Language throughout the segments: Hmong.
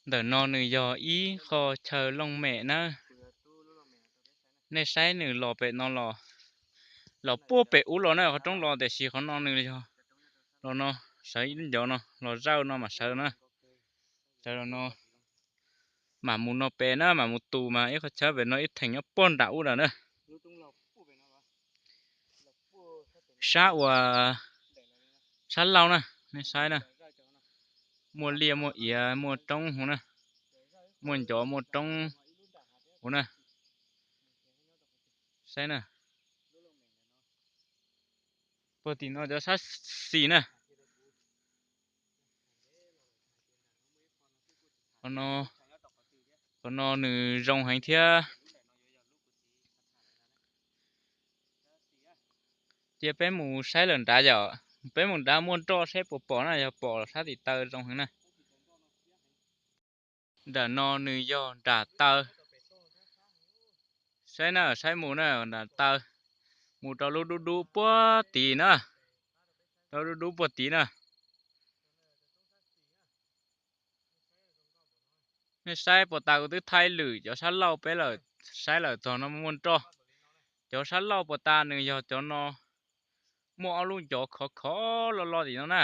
Ntawm no nws yog ib qho chaw looj mem na. Nej saib nws los pem no los, los puag pem ub los na, qhov roob los, tiam sis qhov no nws yog los no, sawv ib ncov no los zawj no mas sawv na. Sawv los no, mam mus no pem na, mam mus tus mas ib qho chaw pem no ib theem nyob puag nram ub lawm na. Sab uas, sab laug na, nej saib na, muaj liaj muaj iav muaj roob huv na, muaj ncov muaj roob huv na. Saib na, puag tim no cov sab xis na. Qhov no nws zoo heev thiab. Cia peb mus saib lawm nrad yom, peb mus nrad muaj nroj saib puas pom na, yog pom sab tim taw zoo heev na. Nram no nws yog nram taw. Saib na, saib mus na, nram taw, mus rau lub dub dub puag tid na, rau dub dub puag tid na. Nej saib puas tas, kuv twb thaij lwm cov sab laug peb lawm, saib lawm txog no muaj nroj. Cov sab laug puas tas nws yog cov no, muaj ob lub ncov khov khov loj loj tim no na.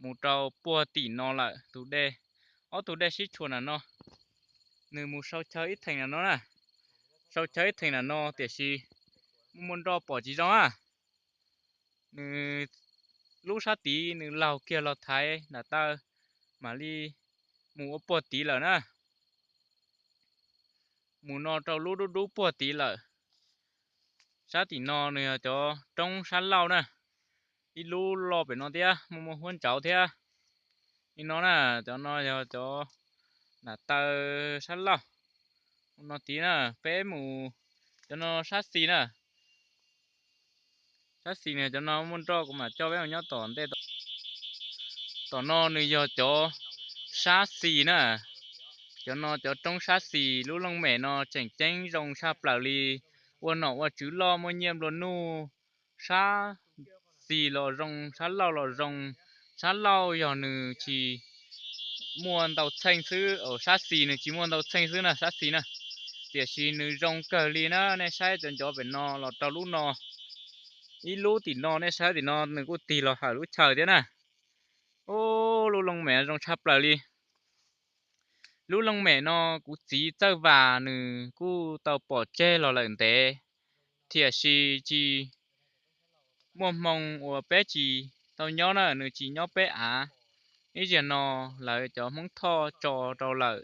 Mus rau puag tim no lawm tus dej, ob tug dej sib tshuam nram no. Nws mus sau chaw ib theem nram no na, sau chaw ib theem nram no tiam sis muaj muaj nroj pom tsis zoo na. Nws lub sab tid nws laug kiag los thaiv nram taw, mam li mus ua puag tid lawm na. Mus no rau lub dub dub puag tid lawm. Sab tim no nws yog cov roob sab laug na, ib lub loj pem no thiab muaj muaj huab ntsauv thiab. Li no na, cov no yog cov nram taw sab laug. Mus no tid na, peb mus cov no sab xis na. Sab xis no cov no muaj nroj kuv mam coj peb mus nyob tom ntej. Tom no nws yog cov sab xis na. Cov no cov roob sab xis, lub looj mem no tseem ceeb zoo tshaj plaws li. Ua nom ua tswv loj, muaj nyiaj nplua nuj, sab xis los zoo, sab laug los zoo. Sab laug yog nws tsis muaj ntau txheej xwb, sab xis nws tsis muaj ntau txheej xwb na, sab xis na. Tiam sis nws zoo kawg li na, nej saib cov ncov pem no los rau lub no. Ib lub tim no, nej saib tim no nws kuj tig los hawm lub chaw thiab na. Ub, lub looj mem zoo tshaj plaws li. Lub looj mem no kuv txiv Txawj Vas nws kuj tau pom tseg los lawm ntev, tiam sis tsis muaj hmoo uas peb tsis tau nyob na, nws tsis nyob peb av. Ib zaug no lawv cov Hmoob Thoj tso rau lawm.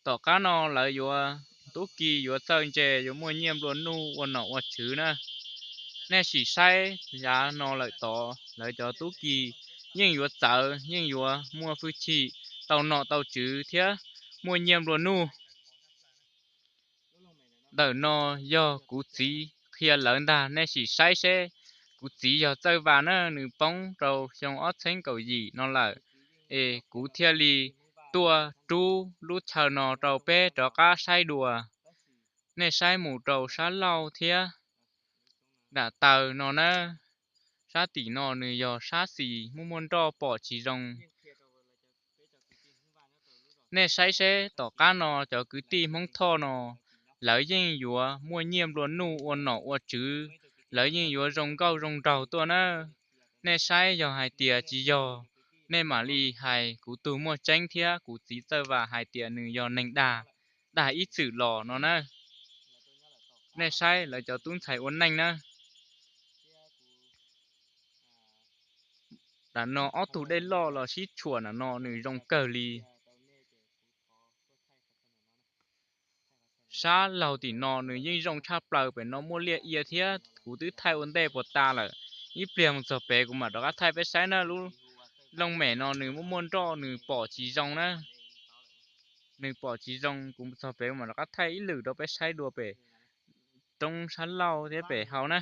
Tom qab no lawv yuav tub ki yuav txawj ntse, yuav muaj nyiaj nplua nuj ua nom ua tswv na. Nej sim saib yav no lawm tod, lawv cov tub ki yeej yuav txawv, yeej yuav muaj hwj chim, tau nom tau tswv thiab muaj nyiaj nplua nuj. Ntawm no yog kuv txiv qhia lawv ntag, nej sim saib seb. Kuv txiv yog Txawj Vas na, nws poob rau xyoo ob txheeb kaum yim no lawm, es kuv thiaj li tuaj rub lub chaw no rau peb rov qab saib dua. Nej saib mus rau sab laug thiab nram taw no na, sab tim no nws yog sab xis, muaj muaj nroj pom tsis zoo. Nej saib seb tom qab no cov kwv tij Hmoob Thoj no, lawv yeej yuav muaj nyiaj nplua nuj ua nom ua tswv, lawv yeej yuav zoo nkauj zoo nraug tuaj na. Nej saib, yog hais tias tsis yog, nej mam li hais kuv tug muaj tseeb thiab kuv txiv Txawj Vas hais tias nws yog neeg dag, dag ib txwm los no na. Nej saib lawv cov tub ntxhais ua neej na. Nram no ob tug dej loj los sib tshuam nram no nws zoo kawg li. Sab laug tim no nws yeej zoo tshaj plaws, pem no muaj liaj ia thiab, kuv twb thaij ua ntej puas tas lawm. Ib pliag mus txog pem kuv mam rov qab thaij peb saib na. Lub looj mem no nws muaj muaj nroj nws pom tsis zoo na, nws pom tsis zoo. Kuv mus txog pem kuv mam rov qab thaij ib lwm rau peb saib dua pem roob sab laug thiab pem hauv na.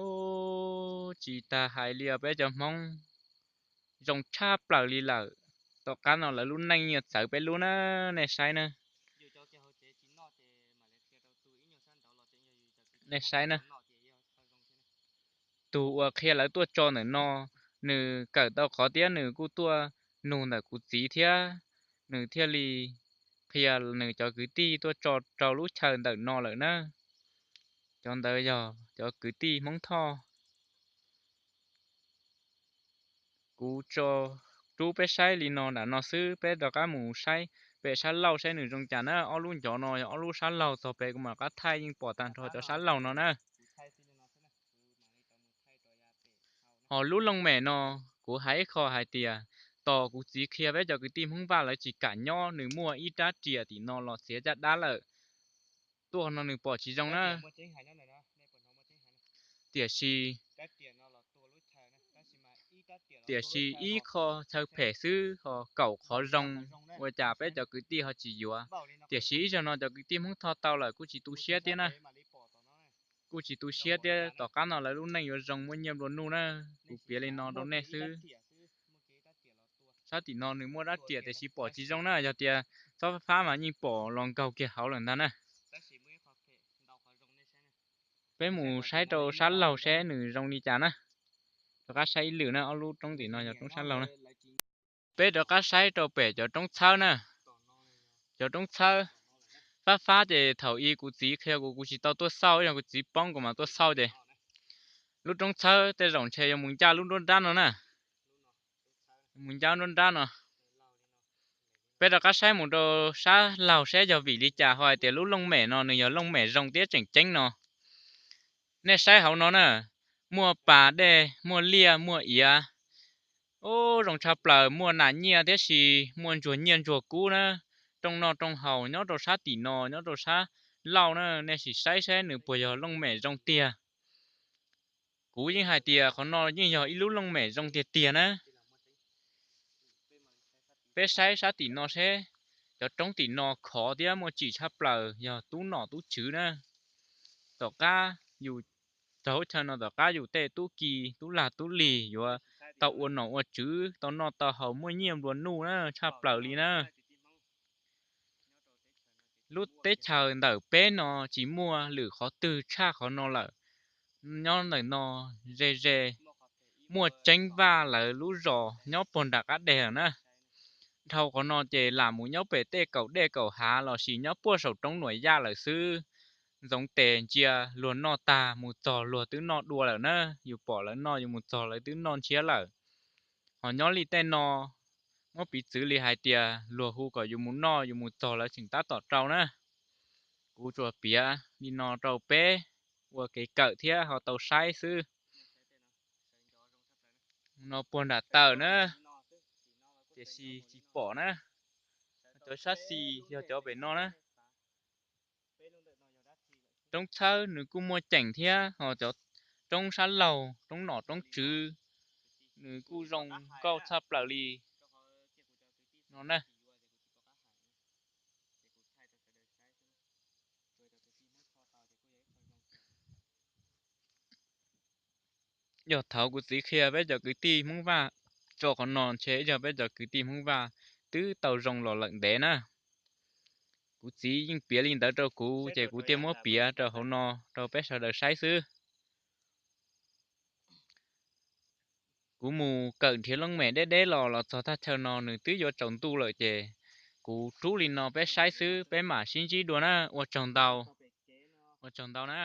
Ub, tsis tas hais li os, peb cov Hmoob zoo tshaj plaws li lawm. Tom qab no lawv lub neej yuav txawv peb lub na, nej saib na. Nej saib na. tus uas qhia lawv tuaj tso ntawm no, nws kawm tau qhov thiab nws kuj tuaj nug ntawm kuv txiv thiab, nws thiaj li qhia nws cov kwv tij tuaj tso rau lub chaw ntawm no lawm na. Cov ntawd yog cov kwv tij Hmoob Thoj. Kuv tso rub peb saib li no nram no xwb, peb rov qab mus saib pem sab laug saib nws zoo cas na. Ob lub ncov no yog ob lub sab laug, txog pem kuv mam rov qab thaij, yeej pom tag nrho cov sab laug no na. Ho lub looj mem no, kuv hais ib qho hais tias, tos kuv txiv qhia peb cov kwv tij Hmoob Vaj lawv tsis kam nyob, nws muaj ib rab riam tim no los txiav caj dab lawm. Tuaj no nws pom tsis zoo na. Tiam sis, tiam sis ib qho chaw phem xwb ho kaum qhov zoo, ua cas peb cov kwv tij ho tsis yuav? Tiam sis ib zaug no cov kwv tij Hmoob Thoj tau lawm kuj tsis tu siab thiab na. Kuj tsis tu siab thiab, tom qab no lawv lub neej yuav zoo muaj nyiaj nplua nuj na. Kuv piav li no rau nej xwb. Sab tim no nws muaj rab riam tiam sis pom tsis zoo na, yog tias txhob fab mas yeej pom los nkaug kiag hauv lawm ntag na. Peb mus saib rau sab laug seb nws zoo li cas na. Rov qab saib ib lwm na, ob lub roob tim no yog roob sab laug na. Peb rov qab saib rau pem cov roob txhawb na. Cov roob txhawb fab fab ces thaum ub kuv txiv qhia kuv, kuv tsis tau tuaj xauj, yog kuv txiv poob kuv mam tuaj xauj ces lub roob txhawb tej zaum ntshe yuav mus ncaj lub nruab nrab no na. Mus ncaj nruab nrab no. Peb rov qab saib mus rau sab laug seb yog vim li cas ho hais tias lub looj mem no nws yog looj mem zoo thiab tseem ceeb no. Nej saib hauv no na, muaj pas dej, muaj liaj, muaj iav. Ub, zoo tshaj plaws, muaj nas nyiaj thiab sis muaj ntsuag nyiaj ntsuag kub na. Rooj noj rooj haus nyob rau sab tim no, nyob rau sab laug na, nej sim saib saib nws puas yog looj mem zoo tiag. Kuv yeej hais tias qhov no yeej yog ib lub looj mem zoo tiag tiag na. Peb saib sab tim no seb, cov roob tim no khov thiab muaj tsim tshaj plaws, yog tub nom tub tswv na. Tom qab yus raug chaw no tom qab yus tej tub ki tub lag tub lig yuav tau ua nom ua tswv, tau noj tau haus muaj nyiaj nplua nuj na, tshaj plaws li na. Lub teb chaws ntawm peb no tsis muaj lwm qhov twg tshaj qhov no lawm. Nyob ntawm no ze ze, muaj Tseeb Vaj lawv lub zos nyob puag nram qab deg lawm na. Dhau qhov no ces lam mus nyob pem tej kaum dej kaum hav lossis nyob puag saum roob Nuam Yaj lawm xwb. Ntxoov tes ntsia luag noj tag mus txog luag twb noj dua lawm na. Yus pom lawv noj yus mus txog lawv twb noj ntshiab lawm. Ho nyob li tej no, muab piv txwv li hais tias luag hu kom yus mus noj yus mus txog lawv tseem tab tom rau na. Kuv tsuas piav li no rau peb ua kev kawm thiab ho tau saib xwb. No puag nram taw na, tiam sis tsis pom na. Cov sab xis yog cov pem no na. Roob txhawb nws kuj muaj ceem thiab, ho cov roob sab laug, roob nom roob tswv, nws kuj zoo nkauj tshaj plaws li no na. Yog thaum kuv txiv qhia peb cov kwv tij Hmoob Vaj tso qhov no ntshe yog peb cov kwv tij Hmoob Vaj twb tau zoo los lawm ntev na. Kuv txiv yeej piav li ntawd rau kuv ces kuv thiaj muab piav rau hauv no rau peb sawv daws saib xwb. Kuv mus kawm nrhiav looj mem deb deb los los txog thaj chaw no nws twb yuav tsaus ntuj lawm ces kuv rub li no peb saib xwb, peb mam sib ntsib dua na. Ua tsaug ntau, ua tsaug ntau na.